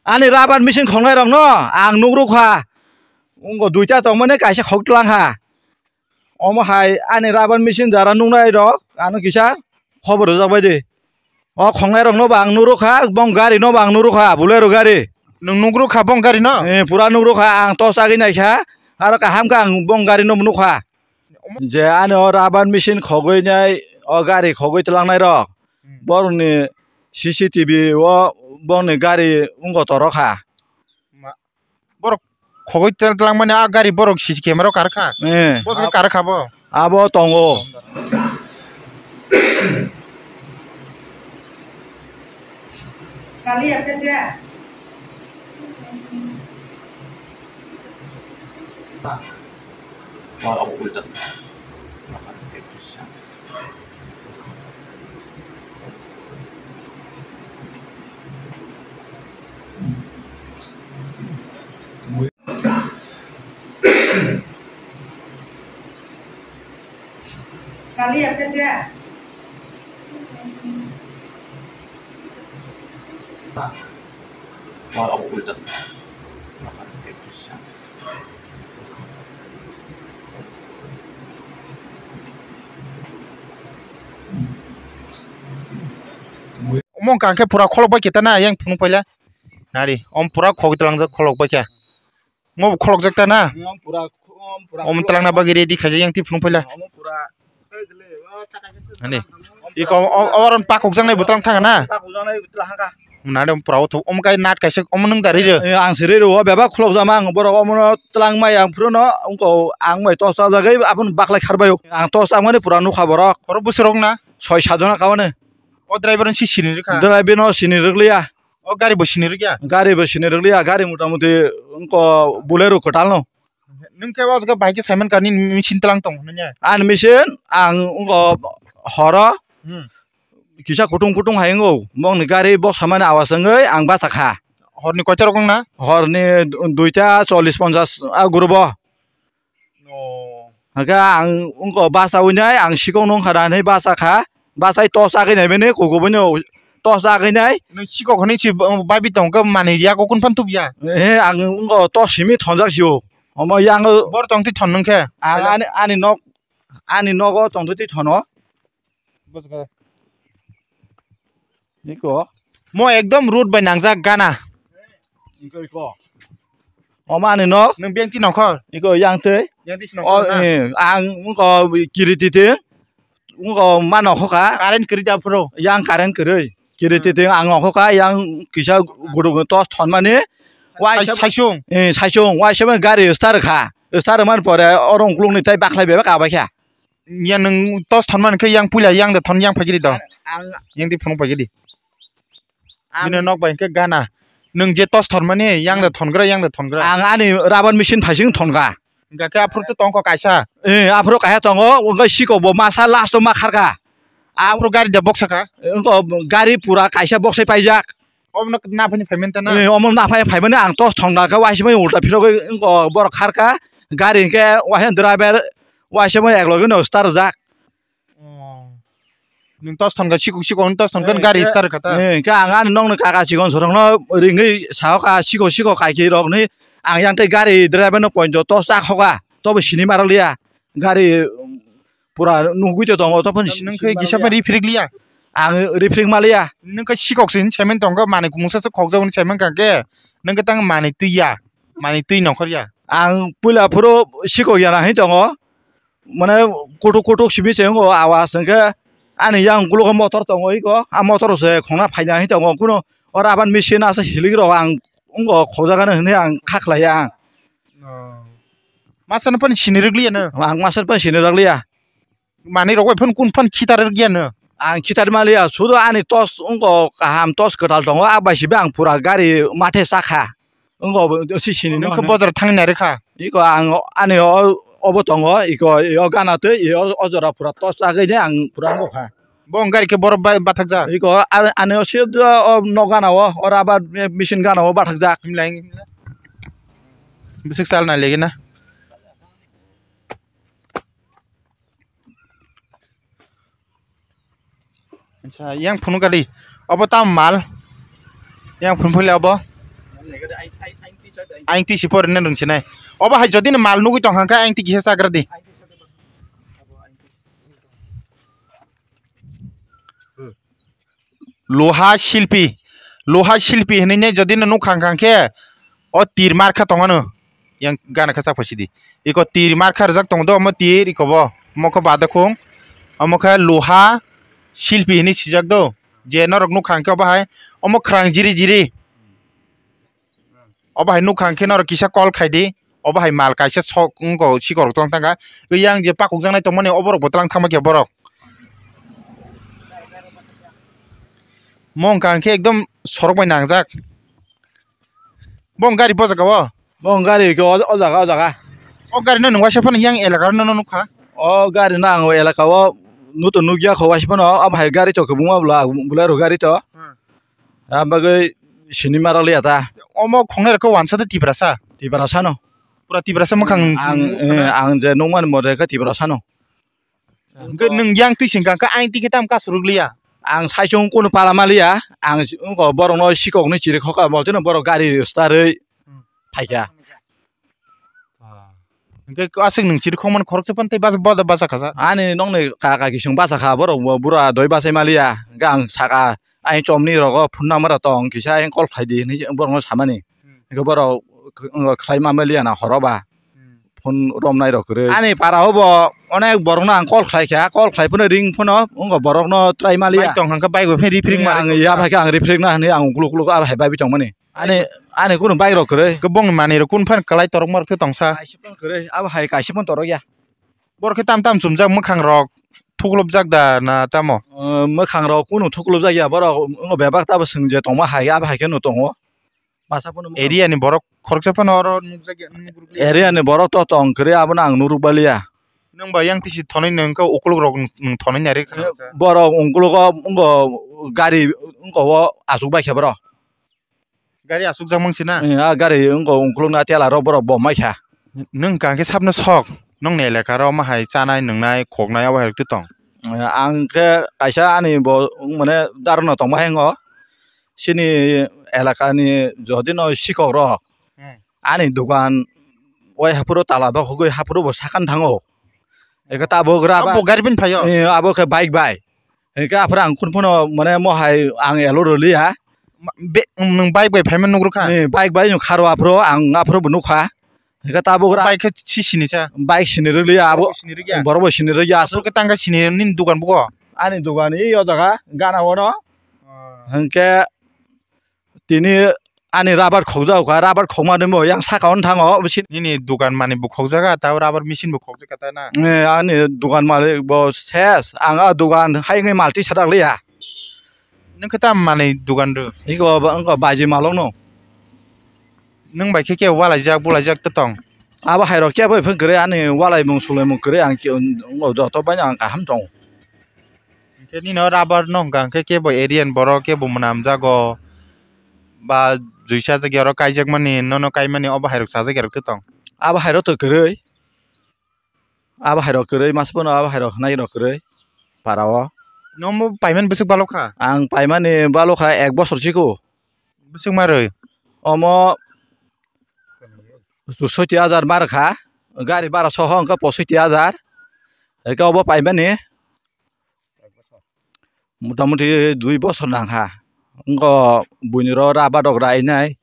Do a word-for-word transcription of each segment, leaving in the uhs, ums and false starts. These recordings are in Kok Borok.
Ani rubber machine khongnai rok no ang nukrukha. Wngkha duita tongmani kaisa khok tlang kha. Omo hai ani rubber machine jara nuknai rok ano kisa khobor rwjak bai di. O khongnai rok no bo ang nukrukha, bong gari no bo ang nukrukha, Bolero gari. Nwng nukrukha bong gari no? Eh, pura nukrukha, ang tos agwi naikha, aro kaham khe ang bong gari no nukha. Je ani o rubber machine khogwi nai, o gari khogwi tlangnai rok, hmm, borokni C C T V o bongni gari wngkha toro kha. Ma-, borok khogwi tel-, tlangmani a gari borok C C camera o kar kha. Eh. Bosong kar kha bo. Abo tongo. Kali ya khe dia. Wah, abo ulta sa. Makan itu siya. Kali ya khe dia. Wah, abo ulta sa. Makan itu siya. Omo wngkha khe pura kholok bai khe ta na yang phunuk paila. Nari, om pura khogwi tlangjak kholok bai khe. Omo bo kholokjak ta na? Om pura, om pura. Om tlangna bagwi ready khaijak yang twi phunuk paila. Omo pura. Ani. Iko o-, o-, oron pakokjaknai bo tlang thanga na? Pakokjaknai bo tlang thanga. Nade pura o thok, omo kai nat kaisa, omo nwng da riro? Eh, ang se riro, o bebak khulok jama ang borok omono tlang mai ang phuru no, wngko ang bai tos chaljagwi aboni baklai kharbaio. Ang tos changmani pura nukha borok. Khoro bwswrok na? Soi sat jona kaune. O driver no si sini rwkha? Driver no sini rwkliya. O gari bo sini rwkya? Gari bo sini rwkliya, gari mota moti wngko Bolero kwtal no. Nwng khe o jaga bai khe Simon Kani machine tlang tong hwnwi ya? Ani machine ang wngkha horo, hmm, kisa kutung kutung hai wngo, bongni gari boksa mani awas wngwi ang bacha kha. Horni koita rok wngna? Horni duita chollish ponchash a gurubo. Oh. Hwnkhe ang wngkha bacha winai ang sikok nung kha da hinwi bacha kha, bachai tos chagwi nai bini kukubuino tos chagwi nai. Nwng sikok hwnwi si bai bi tong khe manwi ya kok kunu phano tubya? He ang wngkha tos simi thonjak sio. Omo yang bor tong twi thon nwng khe. Ang ani, ani nok, ani nogo tong twi thono. Iko. Mo ekdom road bai nangjak gana. Iko, iko. Omo ani nok. Nwng biyang twi nongkhor? Iko yang twi. Yang twi si nongkhor na? Eh, ang wngkha kiriti twi. Wngkha ma nongkho kha. Current kwrwi da phuru? Yang current kwrwi. Kiriti twi ang nongkho kha, yang kisa guduk tos thonmani. Wai sai-, saisung? Eh, saisung. Waisa gari start kha. Start man pore oro uklukni tai bakhlai bebak abai kha. Ya nwng tos thon man khe yang puila yang da thon yang phaikhe di to. Ang, ang, yang di phunuk phaikhe di. Ang, bini nok bai khe gana. Nwng je tos thon mani yang da thon gra, yang da thon gra. Ang ani rubber machine phaising thon kha. Hingkha khe aphuru to tongkho kaisa. Eh, aphuru kaisa tongo, wngkha sikok bo masa last o ma kharkha. Aphuru gari da boksa kha. Wngkha gari pura kaisa boksai paijak. Omo no naphani phaimani ta na? Eh, omo naphai phaimani ang tos thongna khe waisa bai ulta phirogwi wngkha borok kharkha. Gari hwnkhe waisa driver waisa bai eklogi no start rwjak. Oh. Nwng tos thongkha sikok sikok tos thongkha eh, gari eh, start rwkha ta? Eh, hwnkhe ang ani nokni kaka chikon sorokno ringwi sahoka sikok sikok kaiki rokni ang yang tei gari driver no point tos chak hoka tobo sini marok liya. Gari pura nugwi to tongo, to phano. Nwng khe gisa pai rifrik liya? Ang rifrik ma liya. Nwng khe sikok se hinwi saiman tongkha, manwi kumungsa se khokjagwi saiman kha khe, nwng khe tang manwi twi ya, manwi twi nongkhor ya. Ang puila phuru sikok ya na hinwi tongo, mane kutuk kutuk simi se wngo awas, hwnkhe ani yang ukulukgo motor tongo, iko a motor se khongna phaina hinwi tongo, kuno o rubber machine asa hilik rok ang wngo khokjagano hinwi ang kha khlaiya ang. Oh. Masa no phano sini rwgliya no? Ang masa no phano sini rwgliya. Manwi rok bai phano kunu phano khitar rwgliya no? Ang khitar maliya, sudo ani tos wngkha kaham, tos kwtal tongo, a bai se ang pura gari mathe chakha. Wngkha obo si sini no. Nwng khe bozor thangwi nai rwkha? Iko ang ani o, obo tongo, iko o gana twi o, o jora pura tos chagwi de ang pura wngkha. Bo wng gari khe borok bai bathakjak? Iko a-, ani o sir o nok gana o, o rubber machine gana o bathakjak. Himlai, himlai. Bwswk chal nai legi na. Acha, yang phunuk kali. Obo tam mal. Yang phun phule obo. Aing tisi porina rwngsinai. Obo hai jodi no mal nugwi tongkha khe aing ti kisa chagra di. Loha silpi, loha silpi hinwi ne jodi no nukha kha khe o tir markha tongmano. Yang gana khe chak phaisidi. Iko tir markha rwjak tongo do, omo tir iko bo. Omo khe badakhung. Omo khe loha silpi hinwi swijak do. Je norok nukha khe obo hai omo khwrang jiri jiri. Obo hai nukha khe norok kisa call khai di. Obo hai mal kaisa sok wngkha, sikorok tong thangkha. Yang je pakukjaknai tongmani oborok bo tlang thangma khe borok. Mo wngkha khe ekdom sorok bai nangjak. Bo gari bojak o? Bo gari khe o, o jaga, o jaga. O gari no nwng waisa phano yang elaka no nukha? O gari no ang elaka o nuto nukya kho waisa phano, abo hai gari to kwbangma bwla, Bolero gari to. Hmm. Abagwi sini mara liya ta. Omo khongnai rok khe wansa de Tiprasa? Tiprasa no. Pura Tiprasa mwkhang ang, eh, ang je nukmani mote khe Tiprasa no. Hwnkhe nwng yang twi singkha khe aing twi khe tamo kasu rwgliya? Ang saichung kunu pala maliya, ang wngkha borokno sikoknwi chiri khokha, bo tino borok gari starwi phaikha. Hwnkhe aswk nwng chiri khokmani khoroksa phano tei basa, basa, basa khasa. Ani nokni kaka kisung basa kha, borok bo bura doi bachai maliya, hwnkhe ang saka, aing chomni rogo phone number tong kisa, aing call khlai di hinwi borokno samani. Hwnkhe borok khlai ma maliya na horo ba. Hmm. Phone romnai rok kwrwi. Ani para o bo onek borokno ang call khlai kha, call khlai phano ring phano wngkha borokno try maliya. Bike tong hwnkhe bike bo phai refree ma ang ya phai khe ang refree na hinwi ang ukluk ukluk abo hai bai tongmani. Ani, ani kunu bike rok kwrwi. Khe bongni manwi rok kunu phano kwlai torok morok khe tongsa. Kaisa phano kwrwi, abo hai kaisa phano torok ya. Borok khe tam tam chumjak mwkhang rok thuklupjak da na tamo? Mwkhang rok kunu thuklupjak ya, borok wngkha bebak tabo swng je tongma hai abo hai khe no tongo. Masa phano area ni borok khoroksa phano oro nukjak ya, nukjak ya. Area ni borok to tong kwrwi, abono ang nuruk baliya. Nwng ba yang tisi thonwi nwng khe ukuluk rok nwng thonwi nari kha. Borok ukuluk o wngkha gari wngkha o asuk bai khe borok. Gari asuk jak mang sina? Eh, a gari wngkha ukuluk na tela rok borok bo mai kha. Nwng kang khe sabno sok, nokni elaka ro ma hai chanai nwngnai khoknai abo hai rok tong? Eh, ang khe kaisa ani bo mane darono tong ma hai ngo. Chini elakani jodi no sikok rok, hmm, ani dogan oi haphuru tala bo hugui haphuru bo sakan thango. Eka tabuk ra abo ba gari bin phaio? Eh, abo khe bike bai. Eka aphuru ang kun phano mane mo hai ang elo rwliya. Ma-, be, nwng bike bai phaima nugrukha? Eh, bike bai nwng kharo aphuru ang aphuru bo nukha. Hingke tabuk ra- Bike khe si sini cha? Bike sini rwliya abo. Sini rwya? Borok bo sini rwya aswk. Aswk khe tangka sini nini dukan bugo? Ani dukan i o jaga gana ono. Ah. Hingke tini ani rubber khokjak kha, rubber khokma nimo yang saka ono thango. Nini dukan mani bo khokjaga, tabo rubber machine bo khokjakha ta na? Eh, ani dukan malik bo ses, ang a dukan hai wngwi mal tisa dak liya. Nwng khe tamo manwi dugan rw? Iko ba, wngkha baji malokno. Nwng bai khe kebo walaijak bulaijak tong? Abo hai rok kebo phang kwrwi, ani walaimung sulaimung kwrwi, ang joto bai no ang kaham tongo. Hwnkhe nini o rubber no hwnkha hwnkhe kebo area ni borok kebo mwnam jago ba juisa jagya oro kaijak mani, nono kaimani, obo hai rok chajak ya rok tong? Abo hai rok to kwrwi. Abo hai rok kwrwi, masa phano abo hai rok hwnai rok kwrwi para o. Nomo paimani bwswk balok kha? Ang paimani balok kha ek bosor chiko. Bwswk ma rwi? Omo soiti hajar ma rwkha, gari bara soho wngkha posoiti hajar. Eke obo paimani. Motamuti dui bosor nangkha. Wngkha buini ro rubber rok rainai.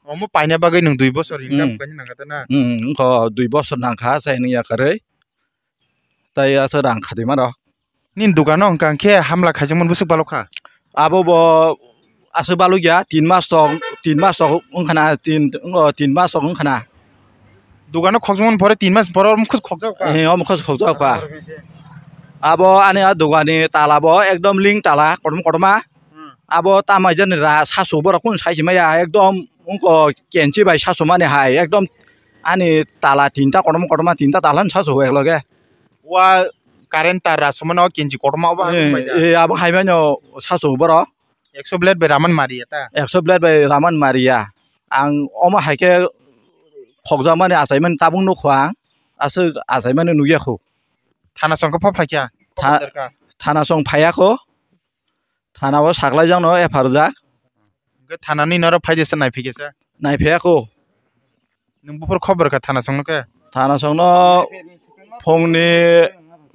Omo paina bagwi nwng dui bosor income Hmm. khaina nangkha ta na? Hmm, wngkha dui bosor nangkha, chai nung ya kwrwi. Tai aswk rang khatwi mano. Nini dukano hwnkha khe hamla khaijakmani bwswk balok kha? Abo bo aswk balok ya, tin mas tok, tin mas tok wngkha na, tin, wng-, o, tin mas tok wngkha na. Dukano khokjakmani pore tin mas pore omo khos khokjak kha? Eh, omo khos khokjak kha. Abo ani a dukani tala bo ekdom ling tala, kotorma kotorma. Hmm. Abo tamai jani ra sasu borok kunu sai se maya, ekdom wngkha kenchi bai sasu mani hai, ekdom ani tala tinta kotorma kotorma, tinta tala ni sasu ekloge. Wa current tar ra sumano kenchi kotorma obo hai Eh, bai da? Eh, abo hai mano sasu borok. Ekso blade bai raman mari ya ta? Ekso blade bai raman mari ya. Ang omo hai khe khokjakmani achaimani tabuk nukho ang. Aswk achaimani nukya kho. Thana song khe pha phaikya? Tha-, Pha phaikya? Thana song phaiya kho. Thana o saklai jakno F I R jak. Thanani norok phai de sa nai phikhe sa. Nai phiyako. Nwng buphuru khobor kha thana songno khe? Thana songno phungni,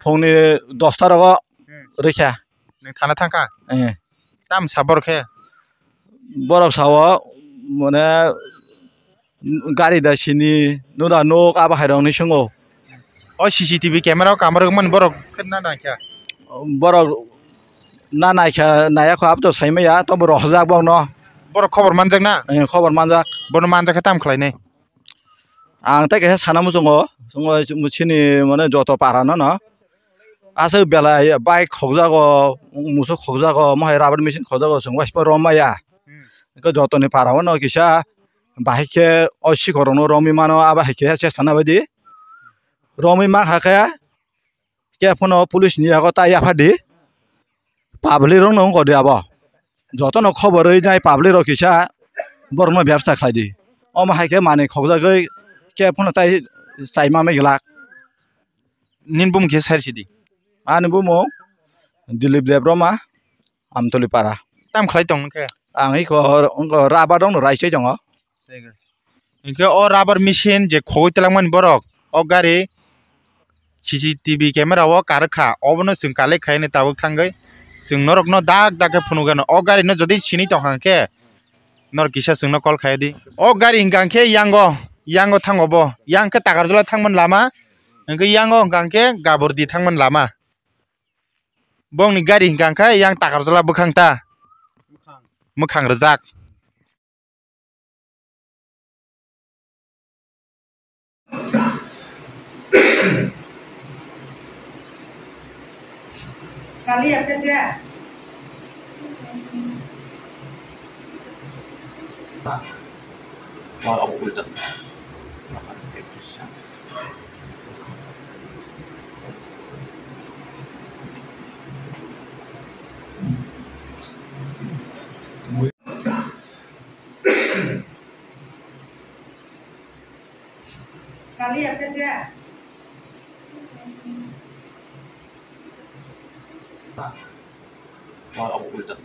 phungni dosta rogo Hmm. rikha. Nwng thana thangkha? Eh. Tam sa borok khe? Borok sao, mane, gari da sini, nuda nuk, abo hai rokni songo. O C C T V camera o kamarok mani borok khe na naikha? Borok na naikha, naiya kho, abo to saimaya, tobo rohorjak borokno. Borok khobor manjak na? Eh, khobor manjak. Bono manjak khe tam khlainai? Ang tei kaisa sana muchungo, chwngno chini mane joto para no no. Aswk belai bike khokjago, musuk khokjago, mohai rubber machine khokjago, chwng waisa romaya. Hmm. Eko jotoni para o no kisa bahai khe o sikhorokno romwi mano, abo hai khe se sana baidi. Romwi mankha khe, khe phano police ni yago ta yaphardi, public rok no wngkha di abo, joto no khobor rwi nai public rok kisa borok no byabsa khlai di, omo hai khe manwi khokjagwi khe phano tai chai ma mai glak. Nini bumung kisa sai sidi. Ani bumung Dilip Debbarma, Amtoli para. Tam khlai tong khe? Ang iko, iko rubber rok no rai chai tongo. Hinkhe o rubber machine je khogwi twlangmani borok, o gari C C T V camera o karwkha, obono chwng collect khaina tabuk thangwi chwng norokno dak dak khe phunukgano. O gari no jodi sini tongkha hinkhe norok kisa chwngno call khaidi. O gari hinkha hinkhe yango, yango thango bo, yang khe Takarjala thangmani lama, hinkhe yango hinkha hinkhe Gabordi thangmani lama. Bongni gari hinkha hinkhe yang Takarjala bwkhang ta mwkhang rwjak. Kali ya, Pedra? Wah, aku kulkas.